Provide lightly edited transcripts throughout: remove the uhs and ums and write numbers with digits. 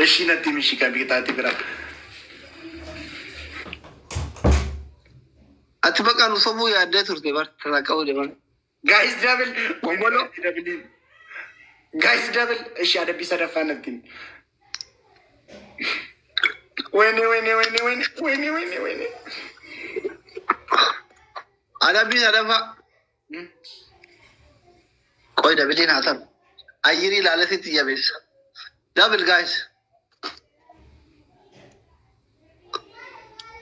Ishii natti himi ishii kan qixaaxii biraa. Ati baqa nu sobuu yaaddee turte bar talaqa'uu deeman. Guys double. Bombolo. Double. Guys double. Ishii adabbii sadaffaa natti himi. Wayne wayne wayne wayne wayne wayne wayne. Adabbii sadaffaa. Qoy dabiliin haa ta'u. Ayyirii ilaalesitti jabeessa. Double guys.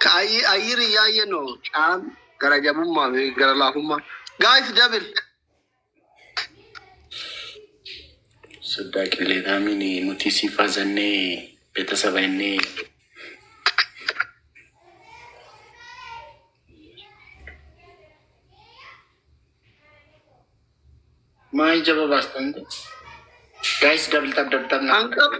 Ka ayyirii yaayye no caan gara jabummaa fi gara laafummaa. Guys double. Soddaa qilleetaamiin nuti siif hazannee beetasaba innee. Maa ija babaastan? Guys double tap double tap na. Hanqaf.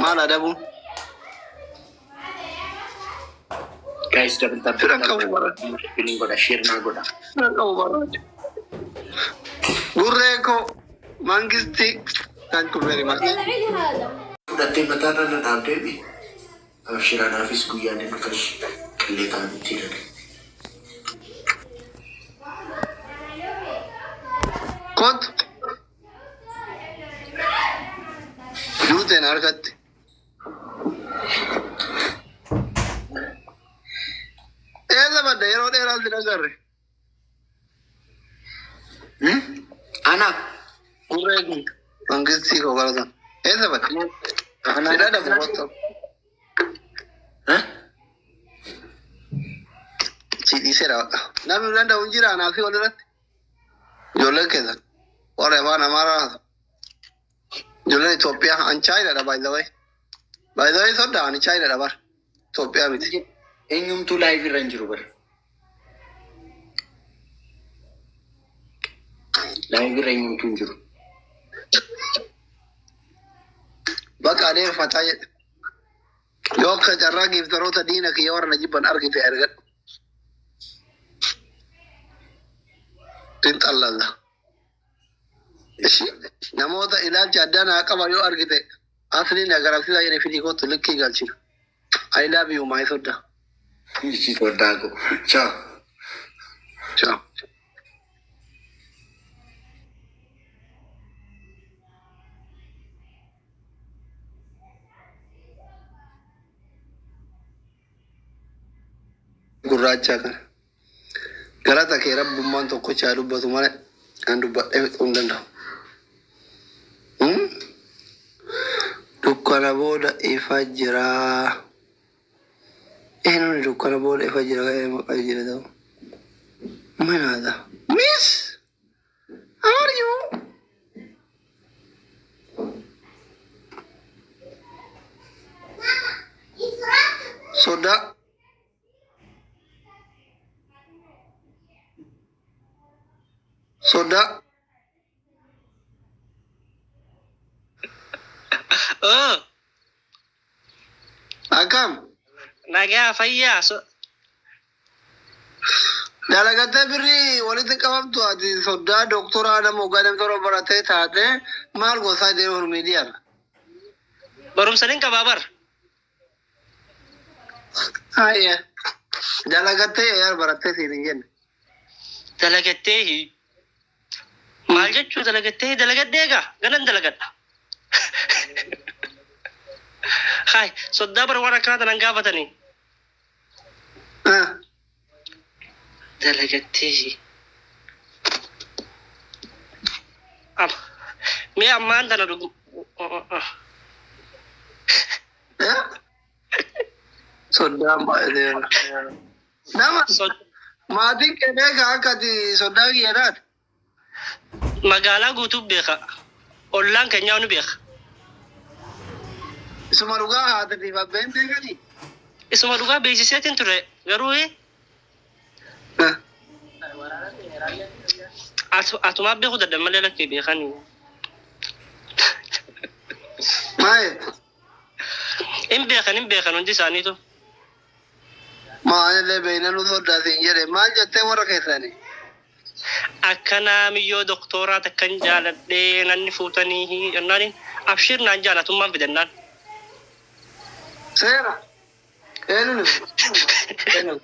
Maal adabuun? Guys double tap Fira double tap. qabu bara. Feeling godha share naa godha. Fira qabu bara. Gurree koo mangisti. Thank you very much. طلعي لي هذا. Fudhattee mataarra na dhaabdeemi. Abshiraanaafis guyyaan ni dhufa qilleetaan itti hidhate. Kottu. Duuteen harkatti. Eessa badda yeroo dheeraa si dhagarre? Ana. Gurree kun mangistii koo baratan. Eessa badda? Ana. Si dhadhabu kottu. Si dhiiseera bakka. Namni danda'u hin jira anaa fi walirratti. Ijoolleen keessan. Warri afaan Amaaraa haasa'u. Ijoolleen Itoophiyaa an Chaayinaadha by the way. By the way soddaa ani Chaayinaadha bar. Itoophiyaa miti. Eenyumtuu live irra hin jiru bara. Live irra eenyumtuu hin jiru. Bakka adeemfataa jedhe. Yoo akka carraa giiftaroota diina kiyya warra na jibban argite argadhu. Sin xallalla. Ishi namoota ilaalcha addaa naa qaban yoo argite asli na garabsiisaa jedhe fidii kottu likkii galchina. I love you my sodda. Ishii soddaa koo. Ciao. Ciao. Gurraacha kana. Galata kee rabbummaan tokkocha haa dubbatu malee an dubbadhee fixuu hin danda'u. Dukkana booda ifa jira. Eenyuun dukkana booda ifa jira kan maqaa jira ta'u. Manaadha. Miss! How are you? Sodaa. Sodaa. Oh, Akkam? Nagaa fayyaa. So, Dalagattee birrii walitti qabamtu ati soddaa doktoraa nama waggaa nama torba baratee taate maal gosaa deemuun miidiyaarra. Barumsa nin qabaa bar. Haayya. Dalagattee yaar barattee siin hin jenne. Dalagattee maal jechuu dalagattee dalagadhee egaa ganan dalagadha. Haay soddaa bar waan akkanaa tanan gaafatanii. Dalagattee. Mee ammaan tana dhugu. Soddaan baay'ateera. Nama maatiin kee beeka akka ati soddaa kiyya taate. Magaalaa guutuu beeka. Ollaan keenyaa ni beeka. Isuma dhugaa haatiif abbeen beekanii? Isuma dhugaa beeksiseetiin ture garuu atumaa beekuu dadhabe malee lakkee beekanii. Maal? Hin beekan hin beekan hundi isaaniitu. Maalillee beeynanuu soddaatiin jedhe maal jettee warra keessanii? Akkanaa miyyoo doktooraa takkan jaaladhee nanni fuutanii jennaaniin abshir naan jaalatummaan fidannaan. Seera. Eenyuun? Eenyuun?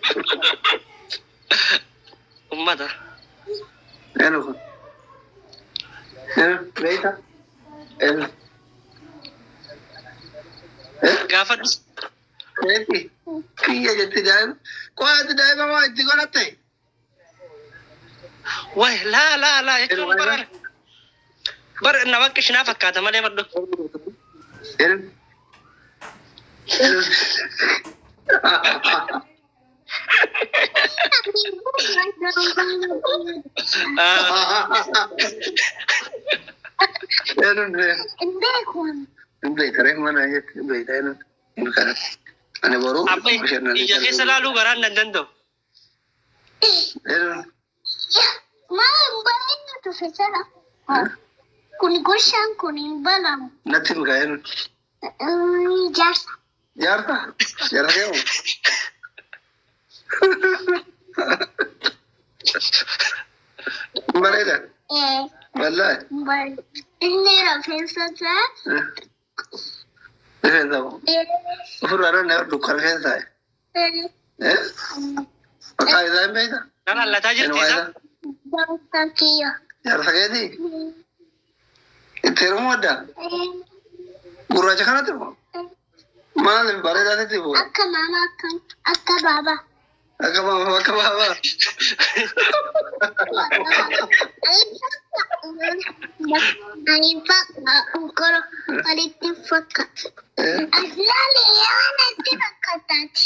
Ummata. Eenyu kun? Eenyu? Beeyta? Eenyu? Gaafadhu. Eeti. Kiyya jetti daa'ima. Qo'aati daa'ima maa itti godhatte? Wai laa laa laa jechuun bara bara nama qishinaa fakkaata malee badhu. Eenyu? Eenyu? Eenyu? Beeyta reefu mana jetti beeyta eenyu? Eenyu kana? Ani boruu Abba ija keessa laaluu garaan nan danda'u. Eenyu? Kun goshaan kun hin banamu. Natti himu eenyu? Jaarsa. Jaarsa? Jaarsa keemu? Bareeda. Wallaahi. Inni rifeensa isaa. Rifeensa moo? Ofirraa dhoonne dukkana keessa taa'e. Maqaa isaa hin beektaa? Nan allataa jirti isa. Jaarsa kiyya. Jaarsa keetii? Itti heerumuu addaa? Gurraacha kanatti moo? Maal bareedaa sitti fuudha? Akka mama akka baba. Akka maama akka baabaa. Ani fakka walitti fakkaata. Aslaali waan itti fakkaataati.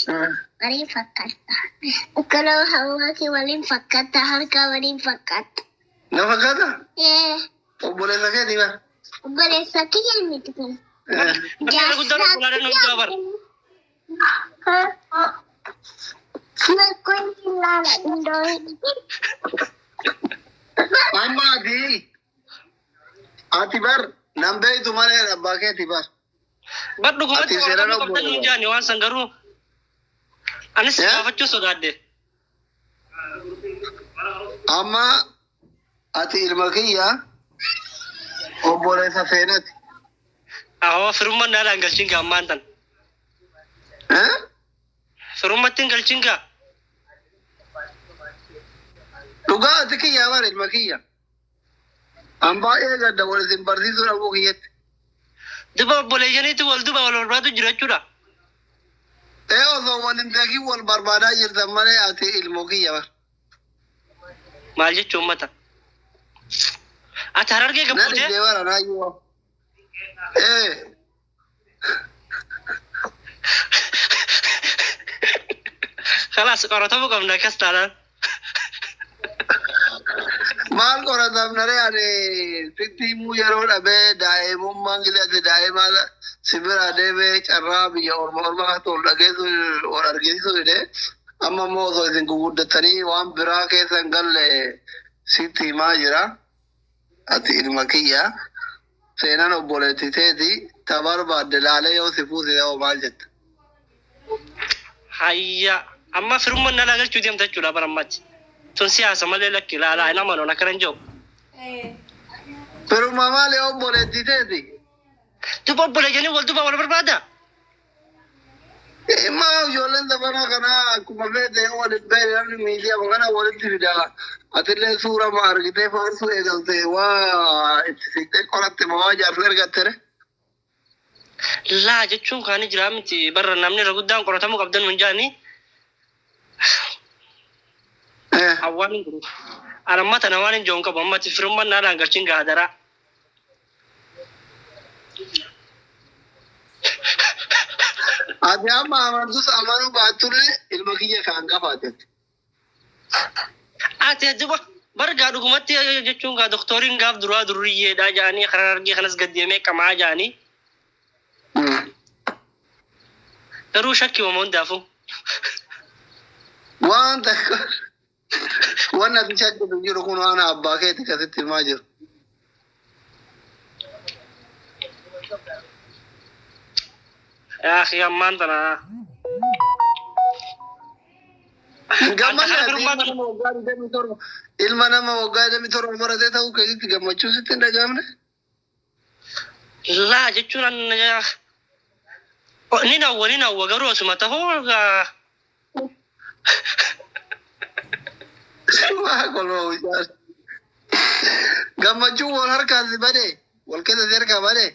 Waliin fakkaata. Ukkoloo hawaasi waliin fakkaata harka waliin fakkaata. Na fakkaata? Ee Obboleessa keetii bara. obboleessa kiyya miti kun. Namni guddaan obbolaadhaan nu ijaa bara. Amma ati ati bar nan beektu malee abbaa keetii bar. Bar dhugumatti Ati seeraan qoratamuu qabdan nun jaani waan san garuu anis gaafachuu sodaadde. Amma ati ilma kiyya obboleessa seenati. Ahoo firummaan naalaan galchin gaa ammaan tan. Firummaatti hin galchin gaa. Dhugaa ati kiyya bar ilma kiyya. An baay'ee gadda wal isin barsiisuu dhabuu kiyyatti. Duba obboleeyyaniitu wal duba wal barbaadu jira jechuudha. Ee osoo wal hin beekin wal barbaadaa jirtan malee ati ilmoo kiyya bar. Maal jechuun uummata? Ati harargee Na gabbuutee? dhibdee bara naayyuu. Ee Khalaas qoratamuu qabna akkas taanaan. Maal qoratamna ree ani sitti himuu yeroo dhabee daa'imummaan gile ati daa'ima si bira deemee carraa biyya orma orma kan ol dhageessu ol argisiisu jedhee amma immoo osoo isin guguddatanii waan biraa keessa hin galle sitti himaa jira. Ati ilma kiyya seenaan obboleettii teeti ta barbaadde laalee yoo si fuusise hoo maal jetta? Hayya amma firummaan naalaa galchuu deemta jechuudha bara ammaatti. Tun siyaasa malee lakki laalaa nama noon akkana hin jiru. Firummaa maali obboleettii teeti? Duba obboleeyyanii wal duba wal barbaada. Imma ijoolleen zamanaa kanaa akkuma feete yoo walitti ba'e namni miidiyaa kana walitti fida. Atillee suura ma argitee faarsuu eegalte waa itti siqtee qoratte ma waa jaarsa ergatte re. Laa jechuun kaani jira miti barra namni irra guddaan qoratamuu qabdan nun jaani hawaan hin jiru. Anamma tana waan hin jiru qabu ammatti firummaan naalaan galchin gaadaraa. Ati amma amantus amanuu baattullee ilma kiyya kan hangafaate. Ati duba bargaa dhugumatti jechuun gaa doktoriin gaaf duraa durriyyeedha jaanii karaa argee kanas gad deemee qamaa jaanii garuu shakkii wama hundaafuu. Waan takka waan ati shakkitu jiru kun waan abbaa keeti kasitti himaa jiru. Yaa ammaan tana. Hin gammanne Anta ati kana ilma nama waggaa 27, ilma nama waggaa 27 baratee ta'uu keessatti gammachuu sitti hin dhaga'amne? Laa jechuun ni nawwa garuu osuma tahuu gaa. Waa kolfa mucaan. Gammachuun wal harkaa si bade, wal keessa si harkaa bade.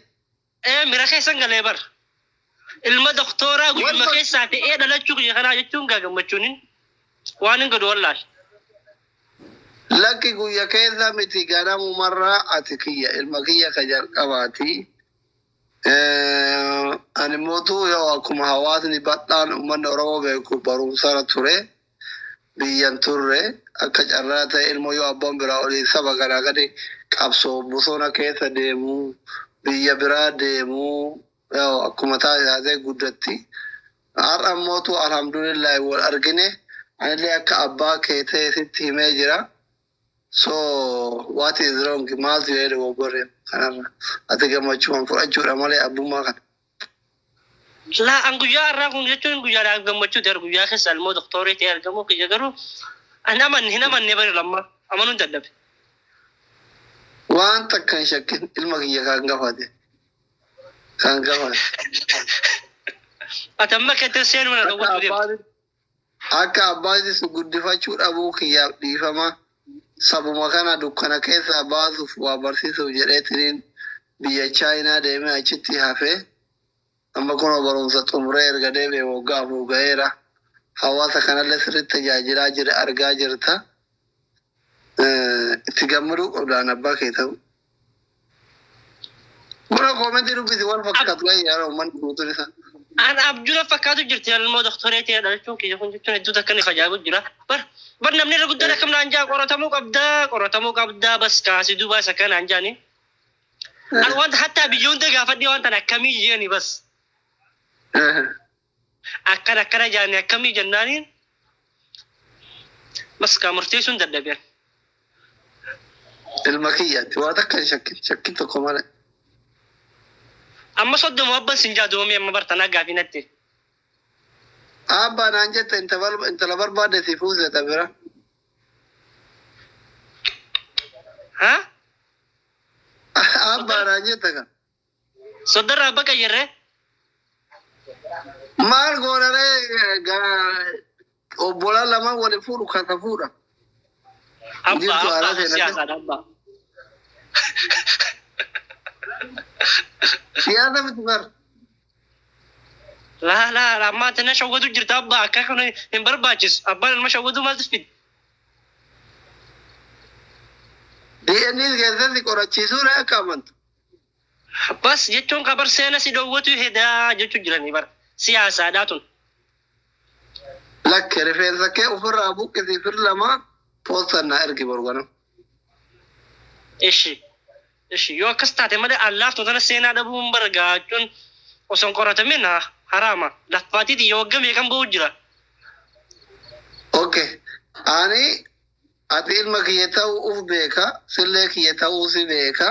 Ee, mira keessan galee bar. Ilma doktooraa guyyuma Wal keessaa ta'ee dhalachuu kiyya kanaa jechuun gaa gammachuun waan hin godhu wallaahi. Lakki, guyya keessa miti, ganamumarraa ati kiyya, ilma kiyya ka jalqabaati. Ani mootuu yoo akkuma hawaasni bal'aan uummanni Oromoo beeku barumsarra ture, biyyan turre, akka carraa ta'e ilmoo yoo abbaan biraa olii saba kanaa gadi qabsoo bosona keessa deemuu, biyya biraa deemuu, yoo akkuma taasisee guddatti. Har'a mootu alhamdulillahi wal argine, anillee akka abbaa kee ta'e sitti himee jira. So what is wrong? Maaltu jedhe dogoggorre kanarra? Ati gammachuudhaan fudhachuudha malee abbummaa kana. Laa, an guyyaa har'aa kun jechuun guyyaadhaan gammachuu ta'e, guyyaa keessa ilmoo doktoorii ta'e argamuu kiyya, garuu an amanne hin amanne bari, lamma amanuun dadhabe. Waan takka hin shakkin, ilma kiyya kan gafate. Kan gafate. Ati amma keetti seenuu na Akka dhowwachuu deemta. Akka abbaatti si guddifachuu dhabuu kiyyaaf dhiifama. Sabuma kana dukkana keessaa baasuuf, waa barsiisuuf jedheetiniin biyya Chaayinaa deemee achitti hafee, amma kunoo barumsa xumuree erga deebi'e waggaa 4 ga'eera. Hawaasa kanallee sirriitti tajaajilaa jira, argaa jirta. Itti gammaduu qabdaan abbaa kee ta'u. Buna koomentii dubbisi, wal fakkaatu ga'e yeroo uummanni guutuun isaa. An abjuu fakkaatu jirti ilmoo doktoree ta'e dhalachuun kiyya kun jechuun hedduu takka inni ajaa'ibu jira. Bar bar, namni irra guddaan akkam naan jaa, qoratamuu qabdaa, qoratamuu qabdaa, bas kaasii duuba isa kana naan jaani. An wanta hattaa biyya hunda gaafadhee wanta akkamii jeeni, bas akkana akkana jaani, akkamii jennaaniin bas kaa murteessuun dadhabeen. Ilma kiyyaatti waa takka hin shakkin, shakkin tokko malee. Amma 30 abban sin jaa doomii amma bartanaa gaafii natti. Abbaa naan jette, intala barbaadde si fuuseta bira. Haa? Abbaa naan jette kan. Soddarraa abba qayyarree? Maal goonaree, obbolaan lamaan waliin fuudhu kan fuudha. Abbaa Jirtu abbaa aadaa seenaa. Siyaasaadha abbaa. Siyaasa miti bar. Laa laa, ammaa tana shawwatu jirta abbaa, akka kana hin barbaachisu. Abbaan ilma shawwatu maaltu fide? DNA keessatti qorachiisuudha akka amantu. Bas jechuun kabar seena si dhoowwatu hedaa jechuu jiranii bara. Siyaasaadhaa tun. Lakke, rifeensa kee ofirraa buqqisii fir lama poostan naa ergi borganam. Ishi. Ishi, yoo akkas taate malee allaaftu tana seenaa dhabuun bara gaachuun osoo hin qoratamin haraama. Laffaatiiti yoo wagga meeqan ba'u jira. Okay. Ani ati ilma kiyya ta'uu uf beeka, sillee kiyya ta'uu si beeka.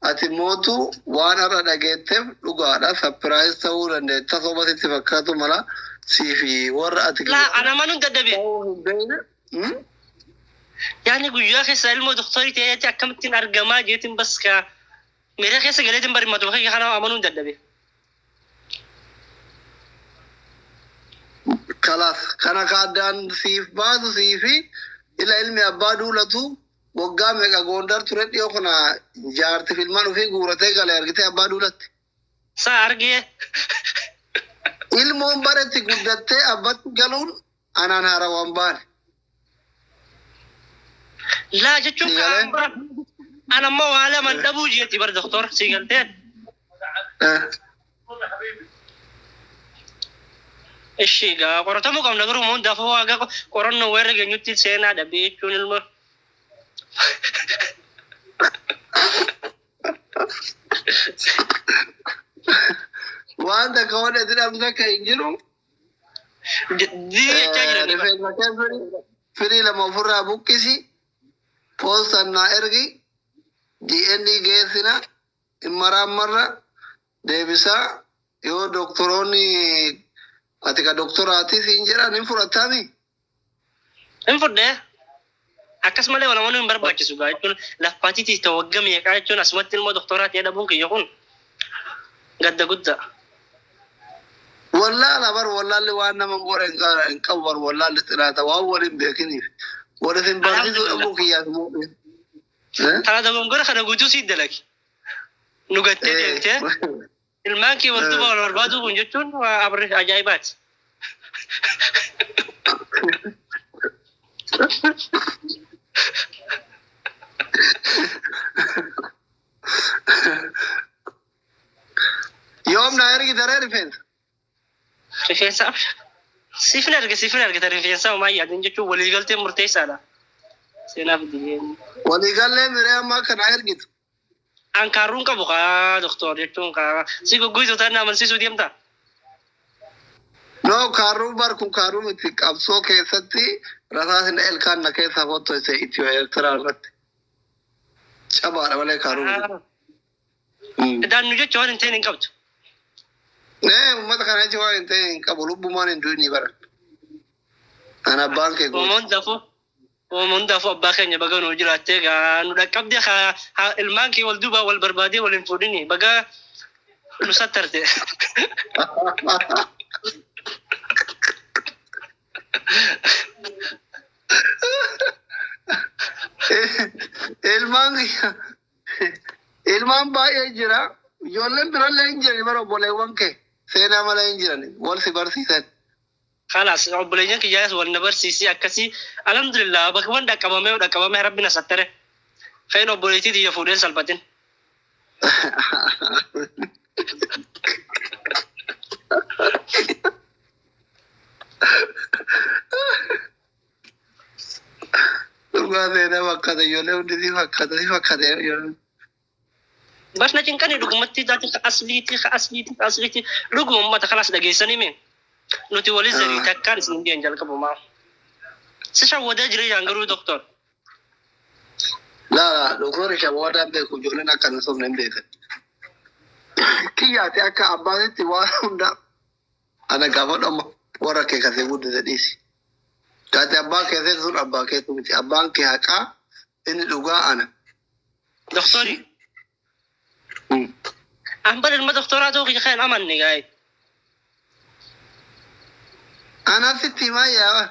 Ati mootu waan har'a dhageetteef dhugaadha. Surprise ta'uu dandeetta. Soba sitti fakkaatu mala siifi warra ati Laa, ana amanuun dadhabe. ta'uu hin beekne. Hmm? Yaani guyyaa keessa ilmoo doktorii ta'eeti akkamittiin argamaa jeetiin, bas ka miira keessa galeetiin bari matuma kiyya kana amanuun dadhabe. Kalaas, kana ka addaan siif baasu siifi ila ilmi abbaa duulatu waggaa meeqa Gondar ture, dhiyoo kana jaarti filmaan ofii guuratee gale argitee abbaa duulatti. Saa argee. Ilmoon baretti guddattee abbatti galuun anaan haarawaan baane. Laa jechuun Si galee? kaan bara ana ammoo waa laman dhabuu jeeti bar doktor, si galteen. Ishi gaa, qoratamuu qabna garuu hundaafuu waagaa qorannoo weerra geenyutti seenaa dhabee jechuun ilma. Waan takka waan itti dhabne akka hin jiru. Dii jechaa jiran. Rifeensa kee firii lama ofirraa buqqisi. Poostan naa ergi. DNA geessina. Marra deebisaa yoo doktoroonni ati ka doktoraati siin jedhan hin fudhattami. Hin fudhee akkasumallee wal amanuun hin barbaachisu gaa jechuun laffaatiitiif ta'u wagga meeqaa jechuun asumatti ilmoo doktoraa ta'ee dhabuun kiyya kun gadda guddaa. Wallaala bar wallaalli waan nama godhe hin qabu bar wallaalli xiraata waan waliin beekiniif. Wal isin barsiisuu dhabuu kiyyaaf immoo. Tana dogongora kana guutuu siit dalagi. Nu gattee deemtee ilmaan kee wal duuba wal barbaaduu kun jechuun waa abarri ajaa'ibaati. Yoom na ergita ree rifeensa? Rifeensa siifin arge siifin argita rifeensa homaa yaadin jechuun waliigalteen murteessaadha. Seenaaf diyyeen. Waliigallee miree ammaa kana ergitu. An kaarruun qabu kaa doktor jechuun kaa si goggoitu ta'an amansiisuu deemta. No, kaarruu bar kun kaarruu miti, qabsoo keessatti rasaasni ilkaan na keessaa fottoise Itiyoo Eertiraa irratti. Cabaadha malee kaarruu miti. Daannu jecha waan hin ta'in hin qabdu. Nee, uummata kana jecha waan hin ta'in hin qabu, lubbumaan hin du'inii bara. An abbaan kee goota. Uumamuun daafuu abbaa keenya baga nuu jiraattee gaa nu dhaqqabdee haa ilmaan kee wal duubaa wal barbaadee wal hin fuudhini baga nu sattarte. Ilmaan ilmaan baay'ee jira. Ijoolleen birallee hin jirani bara, obboleewwan kee seenaa malee hin jirani. Wal si barsiisan. Kalaas obboleeyyan kiyyaas wal na barsiisee akkasii alhamdulillah bakka waan dhaqqabamee dhaqqabamee rabbi na sattare. Fe'in obboleettii tiyya fuudheen salphatin. Dhugaa seenaa fakkaata, ijoollee hundi si fakkaata, si fakkaata ijoolleen. Barna cinqanii dhugumatti taate ka asliiti ka asliiti ka asliiti dhuguma uummata kalaas dhageessanii mee nuti walin zarii takkaan isin hin jalqabumaa. Si shawwadaa jireeyaan garuu doktor. Laa, doktorri shawwadaan beeku, ijoolleen akka hin sobne hin beekan. Kiyyaate akka abbaatitti waan hunda ana gaafa amma warra kee kasee guddise dhiisi. Gaate abbaa keessee sun abbaa keetu miti. Abbaan kee haqaa inni dhugaa ana. Doktori. An bar ilma doktoraa ta'uu kiyya kan amanne gaa'e. Anaaf sitti himaa yaaba.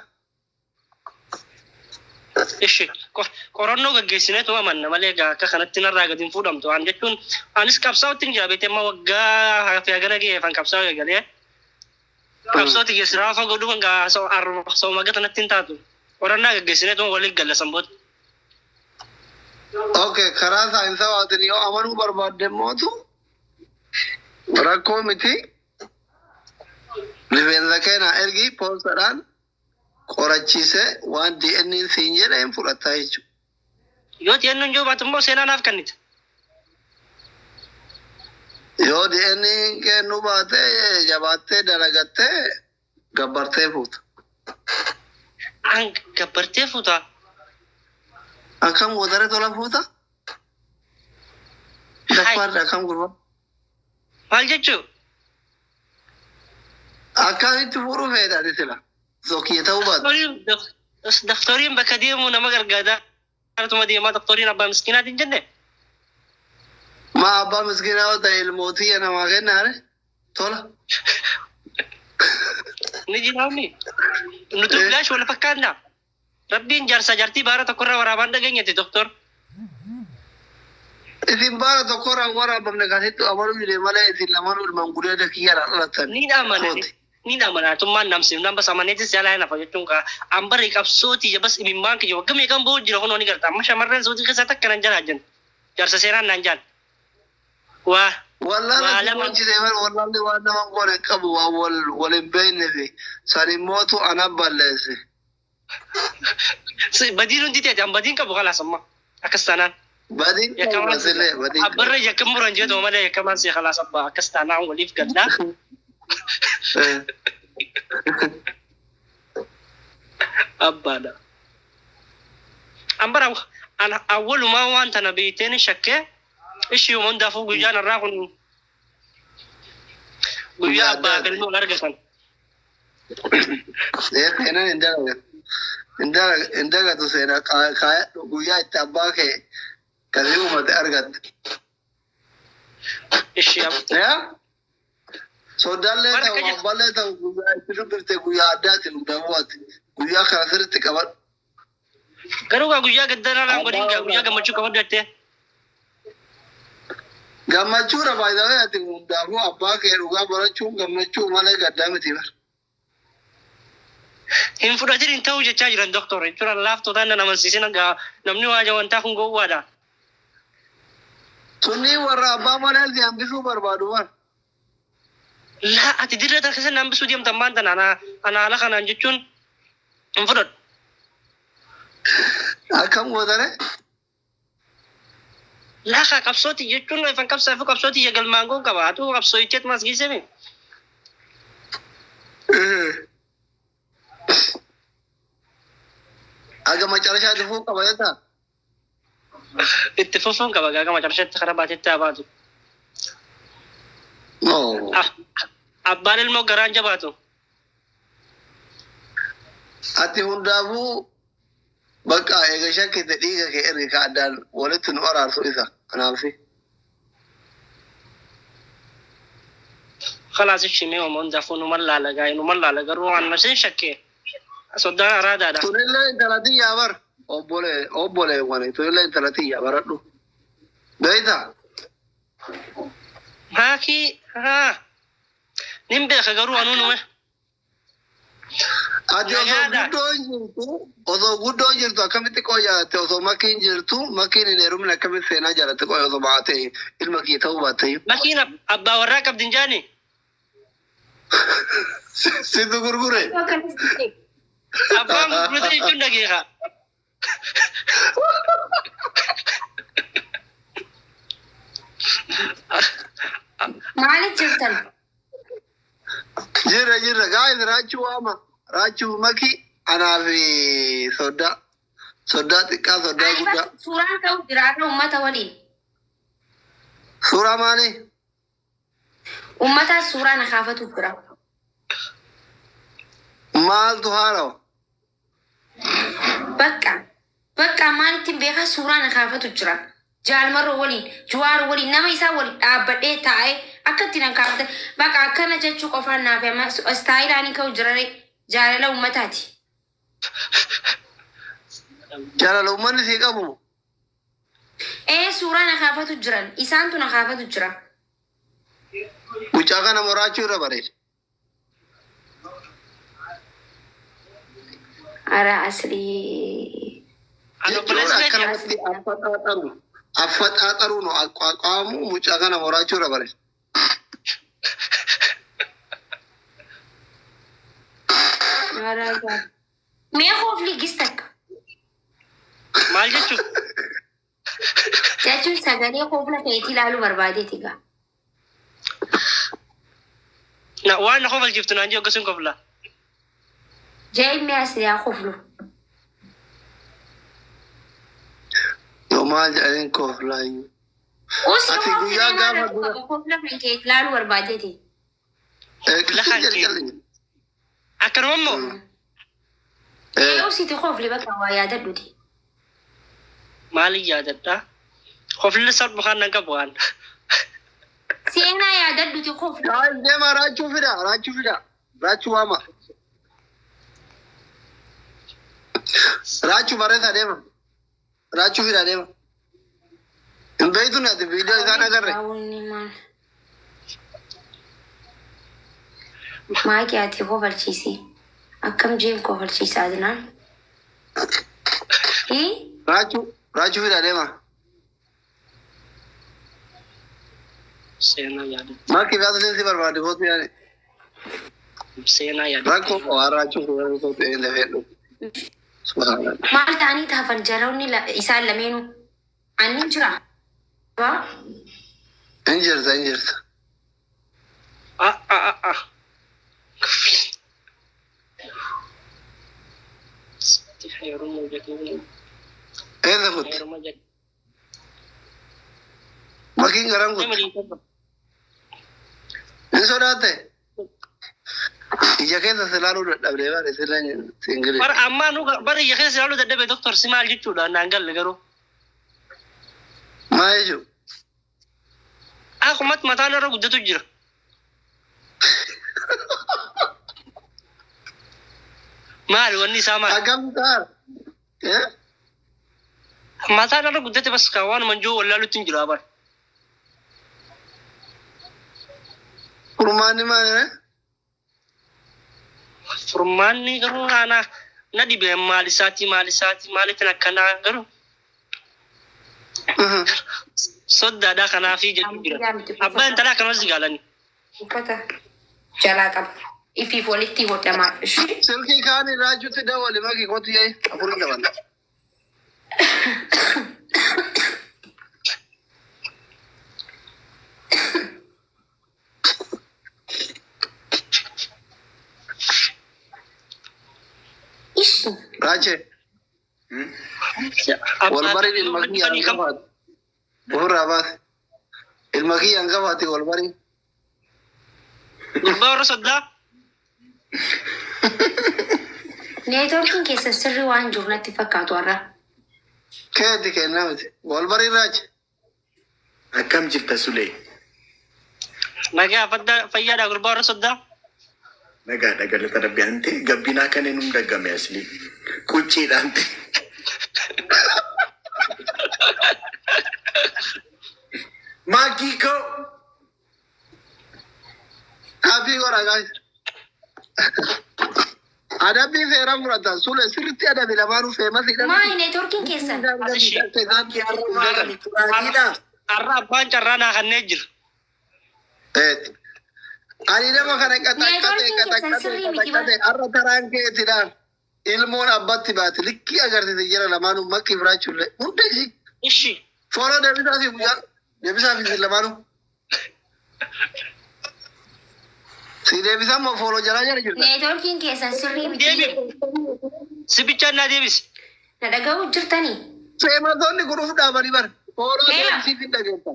Ishi qorannoo gaggeessineetu amanna malee egaa akka kanatti narraa gadi hin fuudhamtu. Waan jechuun anis qabsaa'utti hin jira beekte, amma waggaa hafee hagana ga'eef an qabsaa'u eegalee. Qabsootti geessiraa fagoo dhufan gaa sooma gata natti hin taatu. Qorannaa gaggeessineetu waliin galla sanboota. Okay, karaa saayinsawaatiin yoo amanuu barbaadde mootu rakkoo miti. Rifeensa keena ergi, poostaadhaan qorachiisee waan DNA siin jedhe hin fudhataa jechuudha. Yoo xiyyannoon jiru baatu immoo seenaa naaf kennita. Yoo DNA kennuu baate jabaattee dalagattee gabbartee fuuta. An gabbartee fuuta. Akkam gootare tola fuuta? Daffaarri akkam gurba? Maal jechuu? Akkamitti fuudhuu feeta ati sila? Sokkiyya ta'uu baatu. Doktoriin bakka deemu nama gargaaraa. Tuma deemaa doktoriin abbaa miskiinaati hin jenne. Maa abbaa miskiinaa yoo ta'e ilmootii namaa kennaare tola. Ni jiraamni. Nuti bilaash wal fakkaanna. Rabbiin jaarsa jaartii baara tokkorraa waraabaan dhageenyati doktor. Isin baara tokkorraa waraabamne kasitti amanuu dide malee isin lamaan ilmaan gudeeda kiyyaadhaan dhalatan. Ni amana. Ni amana tummaan namsiif nan bas amaneetis jaalaa hin hafa jechuun kaa an barri qabsooti bas imimmaan kiyya wagga meeqan boo'u jira kunoo ni garta amma shamarran suutii keessaa takka nan jalaa jiran jaarsa seeraan naan jaal. Waa Wallaala waa si lama gochise bar, wallaalli waan nama goone hin qabu, waan wal wal hin beekne fi san immootu ana balleesse. Badiin hundi teeti an badiin qabu kalaas amma akkas taanaan. Badiin qabu Yakkamaan asillee badiin qabu. abbarra yakka muran jedhu malee yakkamaan si kalaas abbaa akkas taanaan waliif gallaa. Abbaadha. An bara an awwalumaa waan tana beekteen shakkee ishii hundaafuu guyyaan irraa kun guyyaa abbaa galma ol argatan. Seenaan hin dalagan. Hin dagatu seenaa kaayadhu guyyaa itti abbaa kee kasii uumate argatte. Ishee Yaa? Soddaallee Warra ta'u akka jedhu. abbaallee ta'u guyyaa itti dubbifte guyyaa addaati hundaafuu guyyaa kana sirriitti qabadhu. Garuu gaa guyyaa gaddanaa naan godhin gaa guyyaa gammachuu qabadhu jettee. Gammachuudha baay'ee ati hundaafuu abbaa kee dhugaa barachuun gammachuu malee gaddaa miti bara. Hin fudhatin hin ta'u jechaa jiran doktor jechuudha laaftoo ta'an nan amansiisin gaa namni waa wantaa kun gowwaadha. Sunni warra abbaa malee si hambisuu barbaadu bara. Laa ati dirra keessa na hambisuu deemtan maan tana ana haala kanaan jechuun hin fudhadhu. Akkam gootane? Laa kaa qabsooti jechuun ifan qabsaa fi qabsooti galmaan goo qaba atu qabsoo itteet mas giisemi. Aga macarashaa dhufuu qaba jetaa? Itti fufuun qaba gaa gama carshetti karaa baatetti haa baatu. No. Abbaan ilmoo garaan jabaatu. Ati hundaafuu bakka eega shakkite dhiiga kee erge ka addaan walitti nu araarsu isa kanaafi. خلاص ishee mee hundaafuu numan laala gaa numan laala garuu waan nasiin shakkee soddaan araadaadha. Tunillee intala tiyyaa bar obbolee obboleewwani tunillee intala tiyyaa baradhu. Beeyta? Haakii haa nin beeka garuu anuu nume. Ati osoo Nagaadha. guddoon jirtu osoo guddoon jirtu akkamitti qoyyaate osoo makiin jirtu makiin hin heerumne akkamitti seenaa jaalatte qoyya osoo baate ilma kee ta'uu baatte. Makiin abbaa warraa qabdi hin jaani. Situ gurgure. Abbaan gurgurate jechuun dhageeka. Maaliif jirtan? Jirra jirra gaa'is raachuu waama raachuu maki anaa fi soddaa soddaa xiqqaa soddaa guddaa. Suuraan ka'u jiraata uummata waliin. Suuraa maali? Uummata suuraa na kaafatu jira. Maaltu haarawa? Bakka bakka maalittiin beekaa suuraa na kaafatu jira. Jaalmarroo waliin, Jawaar waliin, nama isaa waliin dhaabbadhee taa'ee akka itti na kaafate bakka akkana jechuu qofaan naaf amma istaayilaan ka'u jira jaalala uummataati. Jaalala uummanni sii qabu. Ee suuraa na kaafatu jiran isaantu na kaafatu jira. Mucaa kana moraachuu irra bareeda. Ara aslii. Ani Jechuun obboleessi keeti. akkanumatti affaxaaxaru affaxaaxaru nu aqwaaqaamu mucaa kana moraachuu irra bareeda. Ara mee koofli gis takka. Maal jechuun? Jechuun sagalee koofla keetii ilaaluu barbaadeeti gaa. Na waan na kofalchiiftu naan jee akkasuun kofla. Jee mee asli haa koflu. Yoo maal jedhaniin kooflaayyuu. Usi Ati guyyaa gaafa dura. koofla kan kee ilaaluu barbaadeeti. Lafa Jalli jalli. Akkanuma immoo Ee usiti koofli bakka waa yaadadhuti. maaliin yaadadhaa? Kofli sarbu kan nan qabu waan. Seenaa yaadadhuti koofli. Gaa'is deema raachuu fida raachuu fida raachuu waama. Raachuu barreessaa deema. Raachuu fida deema. Hin beektu ati viidiyoo isaan agarre. Maaki ati kofalchiisi. Akkam jeen kofalchiisaa adnaan? Hii? Raachuu raachuu fida deema. Seenaa yaadadhu. Maaki fi si barbaade kootu yaani. Seenaa yaadadhu. Rakkoo waan raachuu fida kootu yaani lafee dhufu. Subhaanallah. Maal ta'anii taafan jaroonni isaan lameenuu? Anni jira. Waa? Hin jirta hin jirta. Ah ah ah ah. Heeruma jedhuu. Eessa kutte? Heeruma jedhu. Makiin garan kutte. Hin sodaatte? Ija keessa si ilaaluu dadhabdee bare sila singili. Bar ammaa nu bar ija keessa ilaaluu dadhabe doktor si maal jechuudha naan galle garuu. Maa jechuun? Akkumatti mataan irra guddatu jira. Maali wanni isaa maali? Akkam ta'a? Mataan irra guddate bas kan waan manjoo wallaalutti hin jiru abar. Furmaanni maali? Furmaanni garuu ana na dhibe maal isaati maal isaati maaliifin akkanaa garuu soddaadhaa kanaafii jechuu jira. Abbaan intalaa akkanumas gaalani. Uffata jalaa qaba. Ifiif walitti hodhamaa. Ishee. Silkii kaan raajuutti dawwali maki kotu yaa'e afurii qaban. Ishi. Raachee wal bariin ilma kiyya hangafaati. Ofirraa baase. Ilma kiyya hangafaati wal bariin. Gurbaa warra soddaa. Neetwoorkiin keessa sirrii waan jiru natti fakkaatu har'a. Keeti kennaa miti. Wal bariin raache. Akkam jirta Sulee? Nagaa fayyaadhaa gurbaa warra soddaa. Nagaadha galata rabbi ante gabbinaa kan inni daggame asli qucciidhaan ta'e. Maakii koo Happy godha guys. Adabbii seeraan fudhatan sule sirriitti adabi lamaanuu feemasiidha. Maali neetwoorkiin keessan? Har'a abbaan carraa naa kannee jira. Ani nama kana qaxaqaxee qaxaqaxee qaxaqaxee har'a taraan keetidhaan ilmoon abbatti baate likkii agarsiise jira lamaanuu makki firaachuullee hunda isii Ishi. fooloo deebisaa fi guyyaa deebisaa fi lamaanuu. Si deebisaa moo fooloo jalaa jala jirta? Neetwoorkiin keessan sirrii miti. Deebi. Si bichaan naa deebisi. Na dhaga'uu jirtanii? Feematoonni kun uf dhaabanii bara. Fooloo Eela. deebisii fi dhageessa.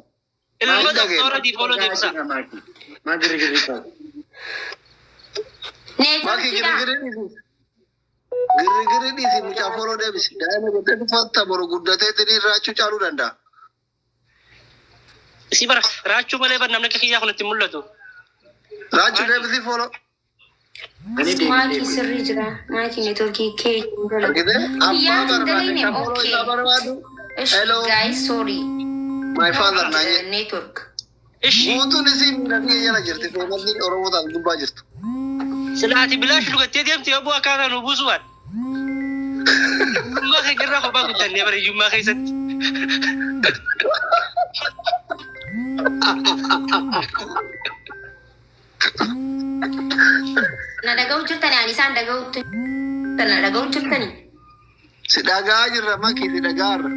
Ilma doktoratii fooloo deebisa. Maa girgirri taate? Maki Neetwoorkiidha. girgirri dhiisi. Girgirri dhiisi mucaa fooloo deebisi. Daa'ima jettee tuffatta boru guddatee xinii raachuu caaluu danda'a. Si bara raachuu malee bar namni akka kiyyaa kun itti mul'atu. Raachuu deebisii fooloo. Ani Maakii deebi. sirrii jira. Maakii neetwoorkii kee. Argitee? Abbaa Kiyyaa hin barbaade dalagne. kan fooloo Okay. isaa barbaadu. Ishi Hello. guys sorry. My father naa jedhe. Network. Ishi. Guutuun isii miidhagee jala jirti. Feemasni Oromoo taate gubbaa jirtu. Silaati bilaash dhugattee deemte yoo bu'aa akkaataa nu buusu waan. Hiyyummaa keenya irraa kophaa guddannee bara hiyyummaa keessatti. Na dhaga'uu jirtanii ani isaan dhaga'uutti. Na dhaga'uu jirtanii. Si dhagaa jirra maki si dhagaa jirra.